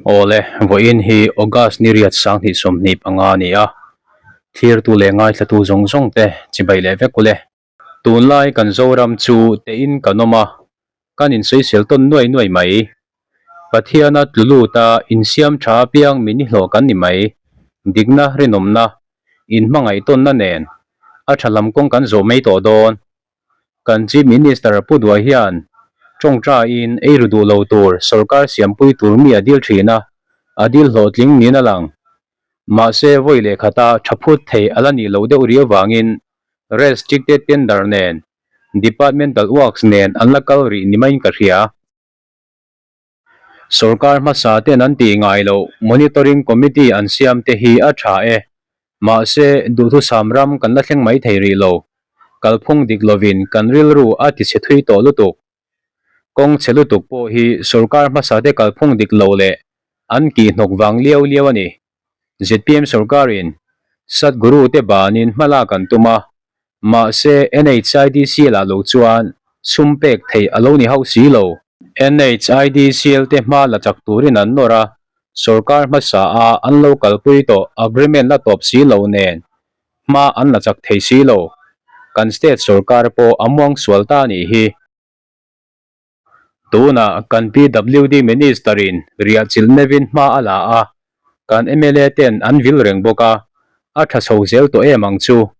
Awle, vawiin hi August ni riat 2025 a ni a, thlirtu leh ngaithlatu zawng zawng te chibai leh vek ule. Tunlai kan Zoram chu tein kan awm a, kan insawisel tawn nuai nuai mai. Pathiana tlu lut a, insiam tha apiang min i hlawh kan ni mai. Dikna rinawmna, inhmangaih tawnna nen a tha lam kawng kan zawh mai tawh dawn. Kan Chief Minister Pu Duai hian tawngtaiin ei ru duh lo tur sorkar siampui tur mi a dil thin a, a dil hlawhtling niin a lang. Mahse vawi leh khata tha phut thei a la nih loh deuh riau vangin restricted tender nen departmental works nen an la kal rih ni maiin ka hria. Sorkar hmasa ten an tih ngai loh monitoring committee an siam te hi a tha e. Mahse, duhthusam ram kan la thleng mai thei rih lo. Kalphung dik lovin kan rilru a tichhe thui tawh lutuk. Kawng chhe lutuk pawh hi sorkar hmasa te kalphung dik lo leh an kihhnawk vang liau liau a ni. Zpm sorkarin Sadhguru te banin hma lak an tum a, mahse NHIDCL ah lo chuan sum pek theih a lo ni hauh si lo. NHIDCL te hma la chak turin an nawr a, sorkar hmasa a an lo kalpui tawh agreement la tawp si lo nen hma an la chak thei si lo. Kan state sorkar pawh a muang sual ta a nih hi. Tunah kan PWD Minister-in riah chilh meuhin hma a la a, kan mla ten an vil reng bawk a, a tha chho zel tawh em ang chu.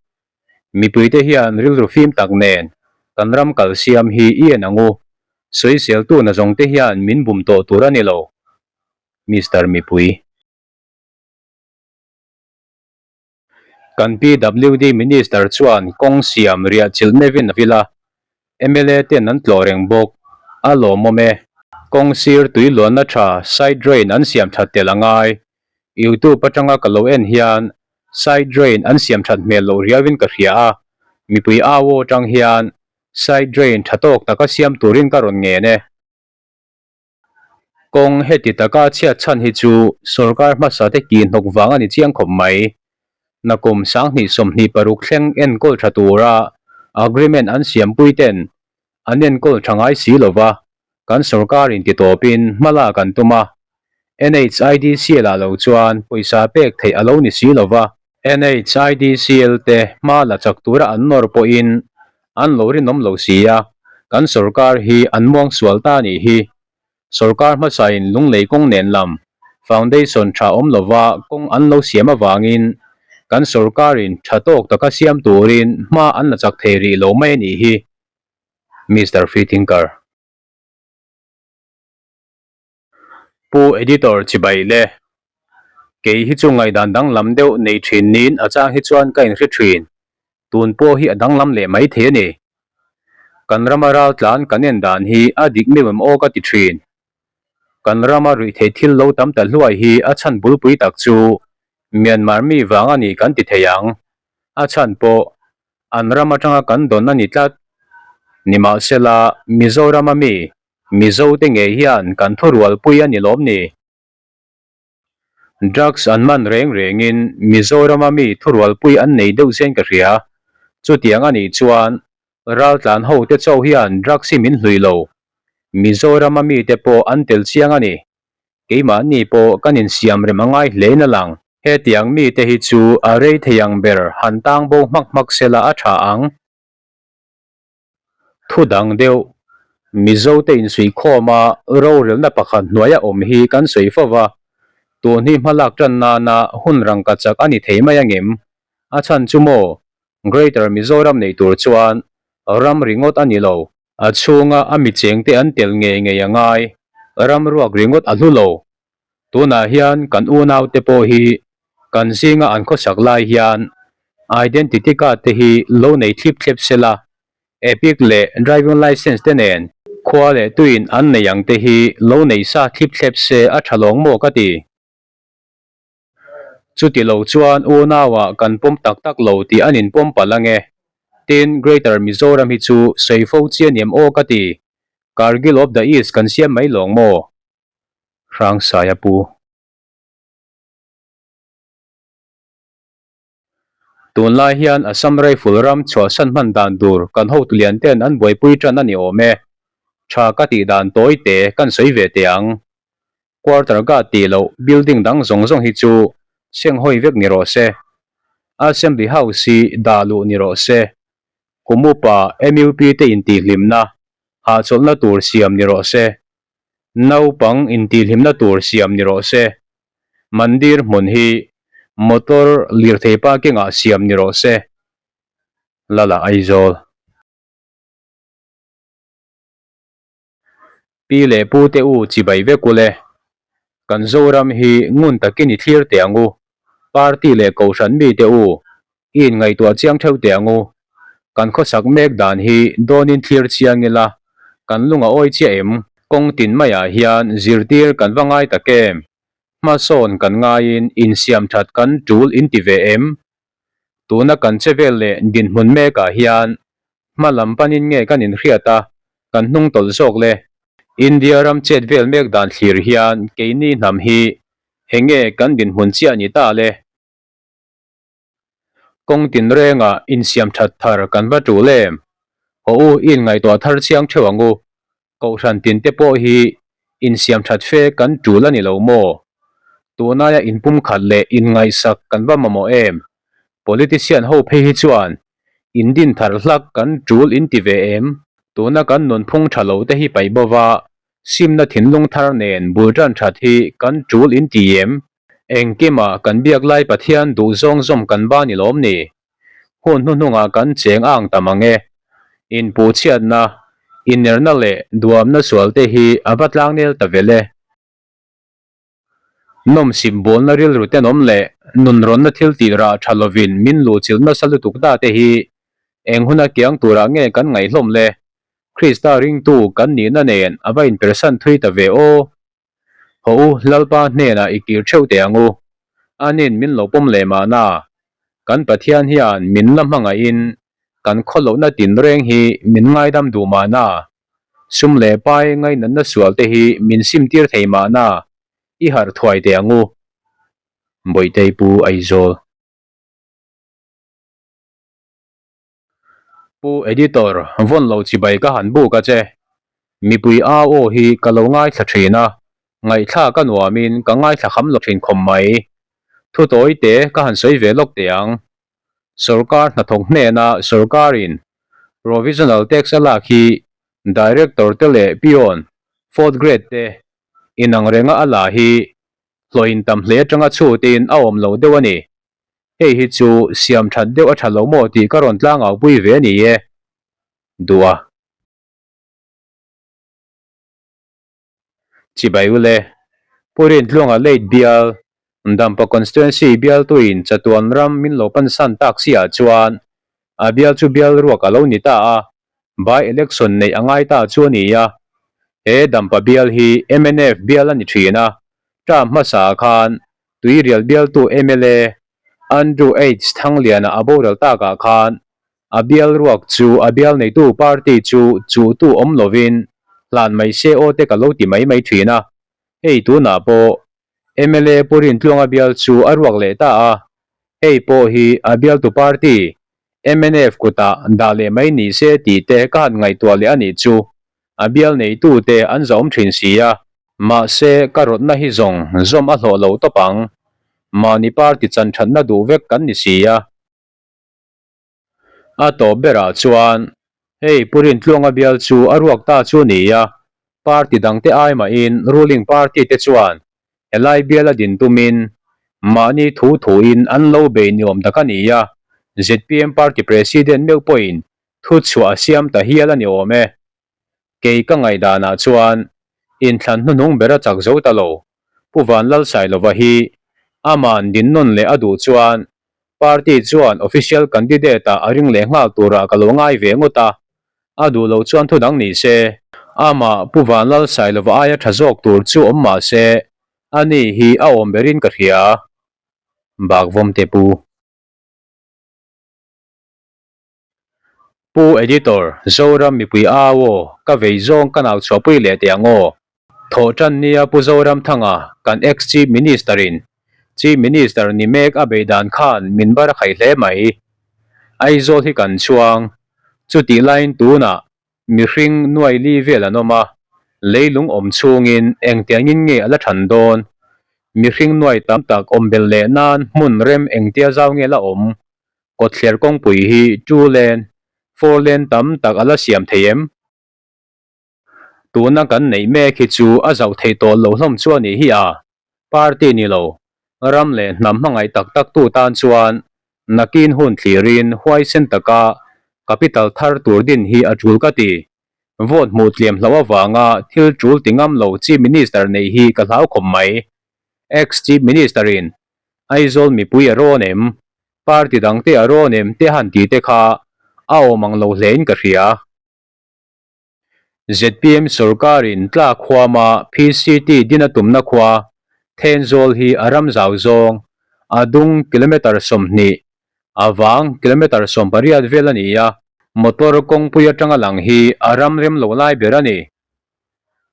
Mipuite hian rilru fim tak nen kan ram kal siam hi i en ang u, sawiseltu nazawng te hian min bum tawh tur a ni lo. Mister Mipui. Kan PWD Minister chuan kawng siam riah chilh meuhin a vil a, mla ten an tlawh reng bawk. A lawmawm e. Kawng sir tui luanna tha side drain an siam that tel a ngai. Youtube atanga ka lo en hian side drain an siam that hmel loh riauin ka hria a, mipui au aw atang hian side drain tha tawk taka siam turin ka rawn ngen e. Kawng heti taka chhiat chhan hi chu sorkar hmasa te kih hnawk vang a ni chiang khawp mai. Nakum 2026 thleng enkawl tha tura agreement an siampui ten an enkawl tha ngai si lova kan sorkar in ti tawpin hma lak an tum a. NHIDCL ah lo chuan pawisa pek theih a lo ni si lova. NHIDCL te hma la chak tura an nawr pawhin an lo rinawm lo si a, kan sorkar hi an muang sual ta a nih hi. Sorkar hmasain Lunglei kawng nen lam foundation tha awm lova kawng an lo siam avangin kan sorkarin tha tawk taka siam turin hma an la chak thei rih lo mai a nih hi. Mister Freethinker. Pu Editor chibai le. Kei hi chu ngaihdan danglam deuh nei thin niin a chang hi chuan ka inhre thin. Tun pawh hi a danglam leh mai thei a ni. Kan rama raltlan kan en dan hi a dik meuh em aw ka ti thin. Kan rama ruihtheih thil lo tam ta hluai hi a chhan bulpui tak chu Myanmar mi vang a ni kan ti thei ang. A chhan pawh an ram atanga kan dawn a ni tlat. Nimahsela Mizorama mi Mizo te ngei hian kan thurualpui a ni lawm ni? Drugs an man reng rengin Mizorama mi thurualpui an nei deuh zen ka hria. Chutiang a nih chuan raltlan ho te chauh hian drugs hi min hlui lo. Mizorama mi te pawh an tel chiang a ni. Keimahni pawh kan insiam rem a ngai hlein a lang. Hetiang mi te hi chu a rei thei ang ber han tang bo hmak hmak sela a tha ang. Thu dang deuh, Mizote insuihkhawma rorelna pakhat hnuaia awm hi kan sawi fo va, tun hi hmalak tan nana hun rangka chak a ni thei mai angem? A chhan chu maw, Greater Mizoram nei tur chuan ram ringawt a ni lo, a chhunga a michengte an tel ngei ngei a ngai, ram ruak ringawt a hlu lo. Tunah hian kan unaute pawh hi kan zinga an khawsak lai hian identity card te hi lo nei thlip thlep se la, epic leh driving licence te nen khua leh tuin an nei ang te hi lo nei sa thlip thlep se a tha lawng maw ka ti. Chuti lo chuan unauah kan pawm tak tak lo tih an inpawm palh ange. Tin, Greater Mizoram hi chu sawi fo chi a niam aw ka ti. Kargil of the East kan siam mai lawng maw? Hrangsaia pu. Tunlai hian Assam Rifle ram chhuahsan hman dan tur kan hotu lian ten an buaipui tan a ni awm e. Tha ka tih dan tawi te kan sawi ve teh ang. Quarter guard tih loh building dang zawng zawng hi chu senghawi vek ni rawh se. Assembly House hi dah luh ni rawh se. Kum upa MUP te intihhlimna, hahchawlhna tur siam ni rawh se. Naupang intihhlimna tur siam ni rawh se. Mandir hmun hi motor lirthei parking ah siam ni rawh se. Lala Aizawl. Pi leh Pu te u chibai vek ule. Kan Zoram hi ngun takin i thlir teh ang u. Party leh Kohhran mi te u i inngaihtuah chiang theuh teh ang u. Kan khawsak mek dan hi dawnin thlir chiang ila kan lung a awi chiah em? Kawng tin maiah hian zirtir kan va ngai tak em? Hmasawn kan ngaiin insiam that kan tul inti ve em? Tuna kan che vel leh dinhmun mekah hian Hma lam panin nge kan inhriat a, kan hnung tawlh zawk le? India ram chet vel mek dan thlir hian keini hnam hi eng nge kan dinhmun chiah ni ta le? Kawng tinrengah insiam that thar kan va tul em? Haw u i inngaihtuah thar chiang theuh ang u. Kohhran tinte pawh hi insiam that fe kan tul a ni lo maw? Tunaia inpumkhat leh inngaihsak kan va mamawh em? Politician ho phei hi chuan Indin thar hlak kan tul in ti ve em? Tuna kan nunphung tha lo te hi paih bo va, simna thinlung thar nen bul tan that hi kan tul in ti em? Engkima kan biak lai Pathian duh zawng zawm kan ba ni lawm ni? Hun hnuhnungah kan cheng ang ta mang e. Inpuhchhiatna, innerna leh duamna sual te hi a va tlangnel ta vel e. Nawmsip bualna rilru tenawm leh nunrawnna thil tih rah tha lovin min luhchilh nasa lutuk ta te hi eng huna kiang turah nge kan ngaihhlawm le? Krista ringtu kan nihna nen a va inpersan thui ta ve aw. Haw u, Lalpa hnenah i kir theuh teh ang u. Anin min lo pawm leh mahna. Kan Pathian hian min la hmangaihin kan khawlohna tinreng hi min ngaidam duh mahna. Sum leh pai ngainatna sual te hi min sim tir thei mahna i harh thuai teh ang u. Bawihtei Pu Aizawl. Pu Editor, vawn lo chibai ka han buk a che. Mipui au aw hi ka lo ngaithla thin a, ngaihthlak a nuamin ka ngaithla kham lo thin khawm mai. Thu tawi te ka han sawi ve lawk teh ang. Sorkar hnathawk hnena sorkarin provisional tax a lak hi Director te leh peon, fourth grade te inang renga a la hi hlawhin tam hle atanga chhutin a awm lo deuh a ni. Hei hi chu siam that deuh a tha lo maw tih ka rawn tlangau pui ve a ni e. Duh a. Chibai ule, Pu Rintluanga late bial, Dampa Constituency bialtuin chatuan ram min lo pansan tak si ah chuan a bial chu bial ruak a lo ni ta a, by election neih a ngai ta chu a ni a. He Dampa bial hi mnf bial a ni thin a, term hmasa ah khan Tuirial bialtu mla Andrew H Thangliana a boral tak ah khan A bial ruak chu a bial neitu party chu chuhtu awm lovin hlan mai se aw te ka lo ti mai mai thin a. Hei tunah pawh mla Pu Rintluanga bial chu a ruak leh ta a, hei pawh hi a bialtu party mnf kutah dah leh mai ni se tih te ka han ngaihtuah leh a nih chu a bial neitu te an zahawm thin si a. Mahse ka rawtna hi zawng zawm a hlawh lo tawp ang. Mahni party chan thatna duh vek kan ni si a. A tawp berah chuan hei Pu Rintluanga bial chu a ruak ta chu a ni a, party dangte ai mahin ruling party te chuan helai bial a din tumin mahni thu thuin an lo bei ni awm tak a ni a, zpm party president meuh pawhin thuchhuah a siam ta hial a ni awm e. Kei ka ngaihdanah chuan inthlan hnuhnung ber a chak zo ta lo. Pu Vanlalsailova hi ama'n dinnawn leh a duh chuan party chuan official candidate-ah a ring leh nghal turah ka lo ngai ve ngawt a, a duh loh chuan thu dang ni se. Amah Pu Vanlalsailova aia tha zawk tur chu awm mah se, ani hi a awm berin ka hria. Bakvawmte Pu. Pu Editor, Zoram mipui au aw, ka vei zawng ka nau chhuahpui leh teh ang aw. Thawh tan nia Pu Zoramthanga, kan ex Chief Minister in Chief Minister ni mek a bei dan khan min bar a khaih hle mai. Aizawl hi kan chhuang, chutih laiin tunah mihring nuai li vel an awm a. Leilung awm chhungin engtiangin nge a la than dawn? Mihring nuai tam tak awm belh leh nan hmun rem engtia zau nge la awm? Kawtthler kawngpui hi two lane, four lane tam tak a la siam thei em? Tuna kan neih mek hi chu a zauh theih tawh loh hlawm chu a nih hi a, party ni lo, ram leh hnam hmangaih tak tak tu tan chuan nakin hun thlirin huaisen taka capital thar tur din hi a tul ka ti. Vote hmuh tliam hlauh avanga thil tul ti ngam lo Chief Minister neih hi ka hlau khawp mai. Ex Chief Minister in Aizawl mipui a rawn em? Party dangte a rawn em te han tih te kha a awm ang lo hlein ka hria. Zpm sorkarin tlak huama PCT din a tumna khua Thenzawl hi a ram zau zawng, a dung kilometre 20, a vang kilometre 18 vel a ni a, motor kawngpui atanga lang hi a ram rem lo lai ber a ni.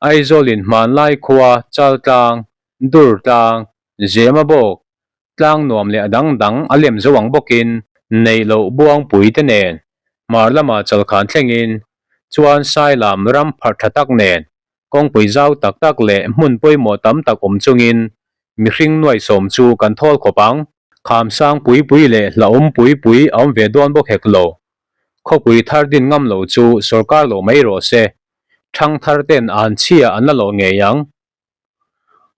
Aizawlin hmanlai khua Chaltlang, Durtlang, Zemabawk, Tlang nuam leh a dang dang a lem zo ang bawkin neih loh buangpui te nen hmar lamah chalkhan thlengin chuan Sailam ram pharh tha tak nen kawngpui zau tak tak leh hmun pawimawh tam tak awm chungin mihring nuai sawm chu kan thawl khawp ang. Kham sang pui pui leh hlauhawm pui pui a awm ve dawn bawk hek lo. Khawpui thar din ngam lo chu sawrkar lo mai rawh se. Thangthar ten an chhia an la lawh ngei ang.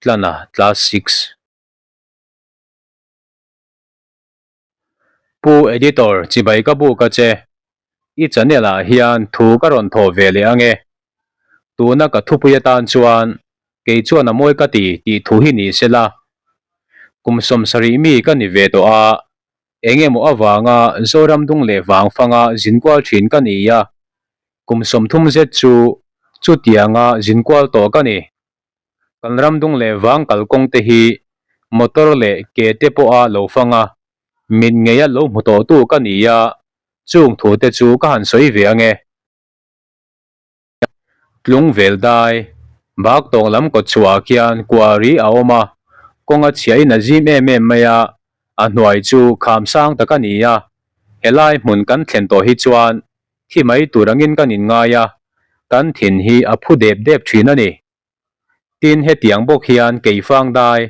Tlana Class Six. Pu Editor chibai ka buk a che, i channel ah hian thu ka rawn thawh ve leh ange. Tuna ka thupui atan chuan kei chuan a mawi ka ti tih thu hi ni sela. Kum 70 mi ka ni ve tawh a, eng emaw avanga Zoram dung leh vang fanga zinkual thin ka ni a, kum 30 zet chu chutianga zinkual tawh ka ni. Kan ram dung leh vang kalkawng te hi motor leh ke te pawha lo fang a, mit ngeia lo hmu tawhtu ka ni a, chung thu te chu ka han sawi ve ange. Tlung vel dai, bak tawng lam kawt chhuahah khian kuari a awm a, kawng a chhiahin a zim em em mai a, a hnuai chu kham sang tak a ni a, helai hmun kan thlen tawh hi chuan thi mai tur angin kan inngai a, kan thin hi a phu dep dep thin a ni. Tin, hetiang bawk hian Keifang dai,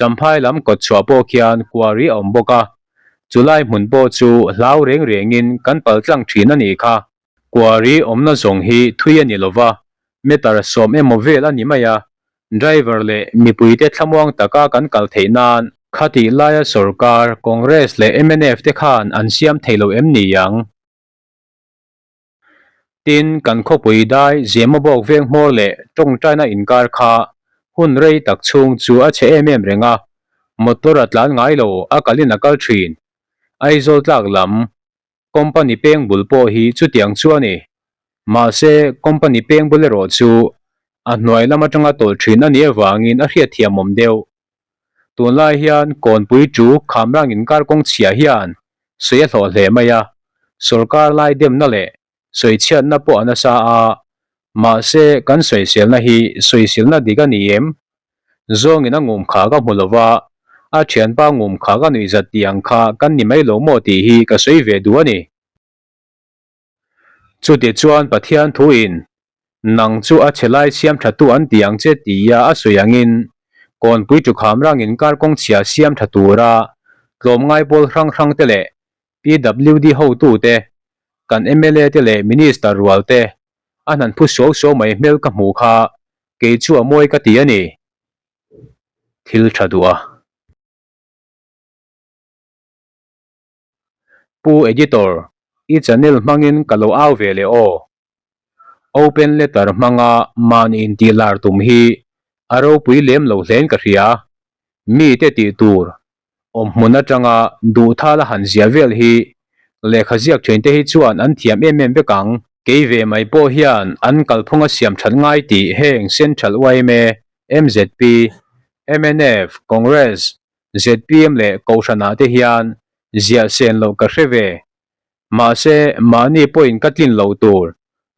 Champhai lam kawt chhuah pawh khian kuari a awm bawk a, chulai hmun pawh chu hlau reng rengin kan pal tlang thin a nih kha. Kuari awmna zawng hi thui a ni lova, meter 10 emaw vel a ni mai a, driver leh mipuite thlamuang taka kan kal theih nan khatih laia sorkar, Congress leh mnf te khan an siam thei lo em ni ang? Tin, kan khawpui dai Zemabawk veng hmawr leh tawngtaina inkar kha hun rei tak chhung chu a chhe em em reng a, motor a tlan ngai lo, a kalin a kal thin. Aizawl tlak lam company peng bul pawh hi chutiang chu a ni. Mahse, company peng bul erawh chu a hnuai lam atanga tawlh thin a nih avangin a hriatthiamawm deuh. Tunlai hian Kawnpui chu Khamrang inkar kawng chhia hian sawi a hlawh hle mai a, sawrkar lai demna leh sawichhiatna pawh a nasa a, mahse kan sawiselna hi sawisilna dik a ni em? Zawngin a ngum kha ka hmu lo va, a thianpa ngum kha ka nuihzat tih ang kha kan ni mai lo maw tih hi ka sawi ve duh a ni. Chuti chuan Pathian thuin Nang chu a chhe lai siam tha tu an ti ang che tia a sawi angin Kawnpui Tukham rangin kar kawng chhia siam tha tura tlawmngai pawl hrang hrang te leh PWD hotu te, kan mla te leh Minister rual te a hnan phu suau suau mai hmel ka hmuh kha kei chu a mawi ka ti a ni. Thil tha duh a. Pu Editor, i channel hmangin ka lo au ve leh aw. Open letter hmanga mahni intih lar tum hi a ropui lem lo hlein ka hria. Mite tih tur awm hmun atanga duhthala han ziah vel hi lehkha ziak thinte hi chuan an thiam em em vek ang. Kei ve mai pawh hian an kalphunga siam that ngai tih heng Central yma, mzp, mnf, Congress, zpm leh Kohhranah te hian ziah sen loh ka hre ve. Mahse, mahni pawhin ka tlin lo tur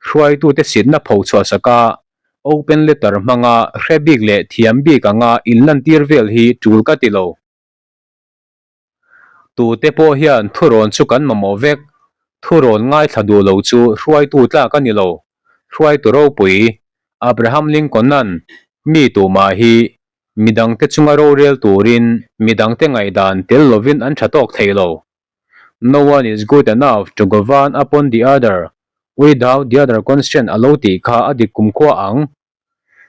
hruaitute sitna pho chhuah saka open letter hmanga hre bik leh thiam bik anga inlantir vel hi tul ka ti lo. Tute pawh hian thurawn chu kan mamawh vek, thurawn ngaithla duh lo chu hruaitu tlak a ni lo, hruaitu ropui. Abraham Lincoln-a'n mi tumah hi midangte chunga rorel turin midangte ngaihdan tel lovin an tha tawk thei lo. No one is good enough to govern upon the other without the other consent a lo tih kha a dik kumkhua ang.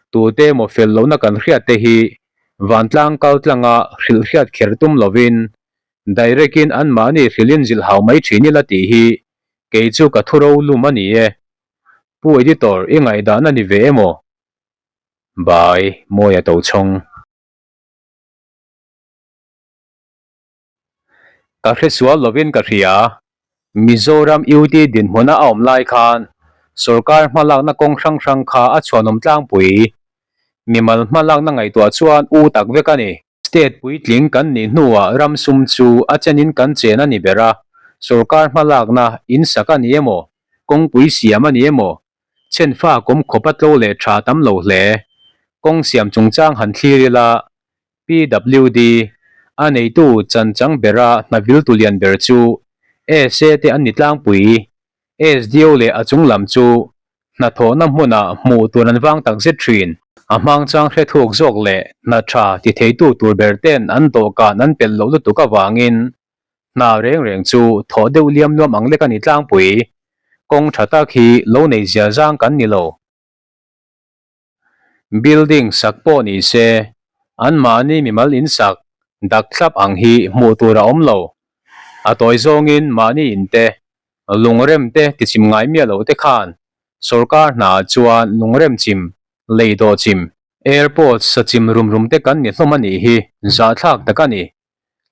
Tute emaw fel lohna kan hriat te hi vantlang kal tlanga hrilh hriat kher tum lovin direct in anmahni hrilhin zilh hau mai thin ila tih hi kei chu ka thu ro lum a ni e. Pu Editor i ngaihdan a ni ve emaw? By Mawia Tochhawng. Ka hresual lovin ka hria. Mizoram UT dinhmuna a awm lai khan sorkar hmalakna kawng hrang hrang kha a chhuanawm tlangpui. Mimal hmalakna ngaihtuah chuan u tak vek a ni. State puitling kan nih hnuah ram sum chu a chenin kan chen a ni ber a, sorkar hmalakna in sak a ni emaw, kawngpui siam a ni emaw, chhenfa kawm khawp a tlo leh tha tam lo hle. Kawng siam chungchang han thlir ila, PWD, a neitu chanchang bera hna viltu lian ber chu SA te an ni tlangpui. SDO leh a chung lam chu hnathawhna hmunah hmuh tur an vang tak zet thin. A hmangchang hre thuk zawk leh hna tha ti theitu tur ber ten an dawhkan an pelh loh lutuk avangin hna reng reng chu thawh deuh liam luam ang lek a ni tlangpui. Kawng tha tak hi lo nei zia zang kan ni lo. Building sak pawh ni se, anmahni mimal in sak dak thlap ang hi hmuh tur a awm lo. A tawi zawngin mahni in te, lungrem te tichim ngai miah lo te khan sorkar hna ah chuan lungrem chim, lei dawh chim, airport sa chim rum rum te kan ni hlawm a nih hi zahthlak tak a ni.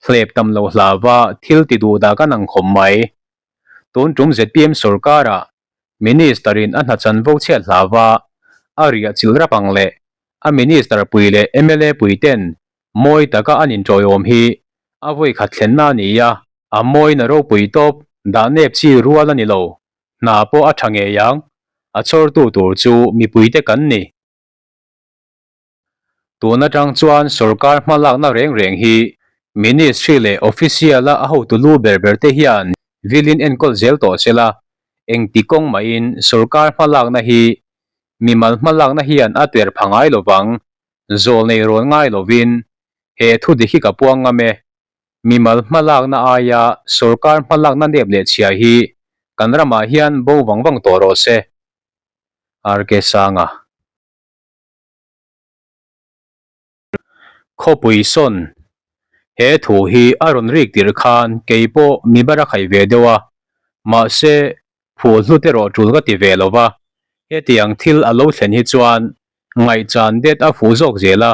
Hlep tam lo hlauva thil ti duh dah kan ang khawp mai. Tun tum zpm sorkar ah Minister in a hna chanvo chhiat hlauva a riah chilh rap ang leh a Minister pui leh mla pui ten mawi taka an inṭawiawm hi a vawi khat thlenna a ni a, a mawina ropui tawp dah nep chi rual a ni lo, hna pawh a ṭha ngei ang, a chhawrtu tur chu mipuite kan ni. Tun atang chuan sorkar hmalakna reng reng hi Ministry leh Official-a a hotu lu ber ber te hian vilin enkawl zel tawh se la, engti kawng mahin sorkar hmalakna hi mimal hmalakna hian a twer pha ngai lovang, zawl nei rawn ngai lovin he thu dik hi ka puang ngam e. Mimal hmalakna aia sorkar hmalakna nep leh chhia hi kan ramah hian bo vang vang tawh rawh se. RK Sanga. Khawpui sawn, He thu hi a rawn rik tirh khan kei pawh mi bar a khaih ve deuh a, mahse phuh hlut erawh tul ka ti ve lo va, hetiang thil a lo thlen hi chuan ngaihchan det a fuh zawk zel a,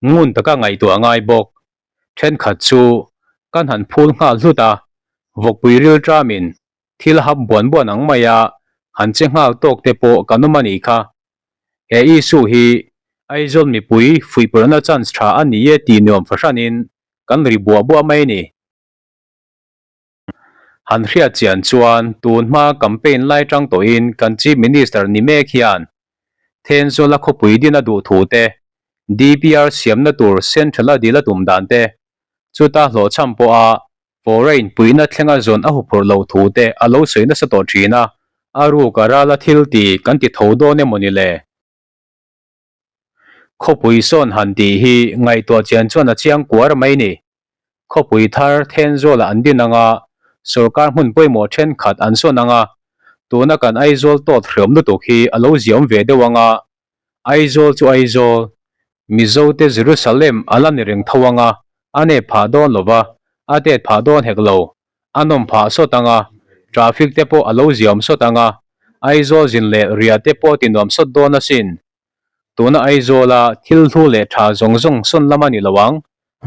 ngun taka ngaihtuah a ngai bawk. Thenkhat chu kan han phul nghal hlut a, vawkpui rilṭamin thil hap buan buan ang maia han che nghal tawk te pawh kan awm a nih kha. He issue hi Aizawl mipui fuihpawlhna chance tha a ni e tih nuam fahranin kan ri buah buah mai a ni. Han hriat chian chuan tun hma campaign lai tang tawhin kan Chief Minister ni mek hian Thenzawla khawpui din a duh thu te, DPR siamna tur Central a dil a tum dan te, chuta hlawhchham pawha Foreign puihna thlenga zawn a huphurh loh thu te a lo sawi nasa tawh thin a, a ruk a rala thil ti kan ti tho dawn emaw ni le? Khawpui sawn han tih hi ngaihtuah chian chuan a chiang kuar mai ni. Khawpui thar Thenzawl ah an din ang a, sorkar hmun pawimawh thenkhat an sawn ang a, tuna kan Aizawl tawt hriawm lutuk hi a lo ziaawm ve deuh ang a, Aizawl chu Aizawl, Mizote Jerusalem a la ni reng tho ang a, a nep phah dawn lo va, a tet phah dawn hek lo, a nawm phah sawt ang a, traffic te pawh a lo ziaawm sawt ang a, Aizawl zin leh riah te pawh ti nuam sawt dawn asin. Tuna Aizawla thil hlu leh tha zawng zawng sawn lam a ni lo ang,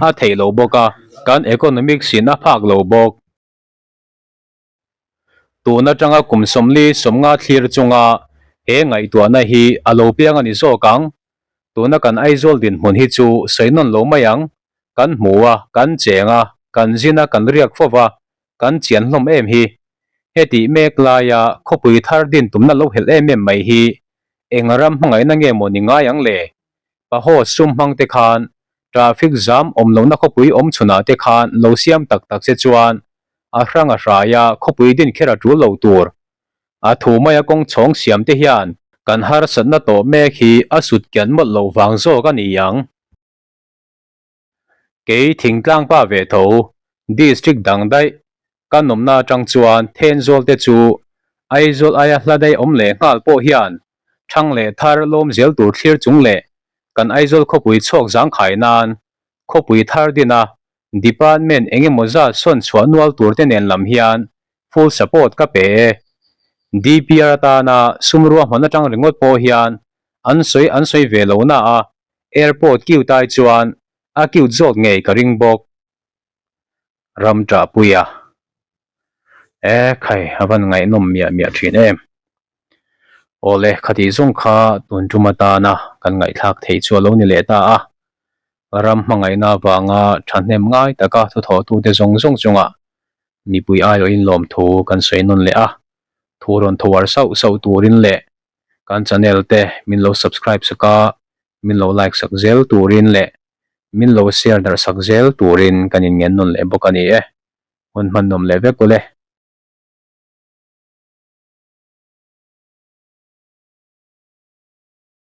a theih lo bawk a, kan economics in a phak lo bawk. Tun atanga kum 40 50 thlir chunga he ngaihtuahna hi a lo piang a ni zawk ang. Tuna kan Aizawl dinhmun hi chu sawi nawn lo mai ang. Kan hmu a, kan cheng a, kan zin a, kan riak fo va, kan chian hlawm em hi. Hetih mek laia khawpui thar din tumna lo helh em em mai hi eng ram hmangaihna nge maw ni ngai ang le? Paho sum hmang te khan traffic jam awm lohna khawpui awm chhunah te khan lo siam tak tak che chuan a hrang a hraia khawpui din kher a tul lo tur. A thu maia kawng chhawng siam te hian. Kan harsatna tawh mek hi a sut kian mawlh loh vang zawk a ni ang. Kei thingtlang pa ve tho, district dang daih kan awmna atang chuan Thenzawl te chu Aizawl aia hla daih awm leh nghal pawh hian thang leh thar lawm zel tur thlir chung leh kan Aizawl khawpui chhuak zangkhai nan khawpui thar dina department eng emaw zat sawn chhuah nual tur te nen lam hian full support ka pe e. DPR atana sum ruahman atang ringawt pawh hian an sawi an sawi ve lo na a, airport cute ai chuan a cute zawk ngei ka ring bawk. Ram ṭahpuia e khai a van ngaihnawm miah miah ṭhin em. Awle khatih zawng kha tun tum atana kan ngaihthlak theih chu a lo ni leh ta a. Ram hmangaihna avanga thahnem ngai taka thuthawhtute zawng zawng chungah mipui aiawhin lawmthu kan sawi nawn leh a, thu rawn thuar sauh sauh turin leh kan channel te min lo subscribe sak a, min lo like sak zel turin leh min lo share darh sak zel turin kan inngen nawn leh bawk a ni e. Hun hmanawm leh vek ule.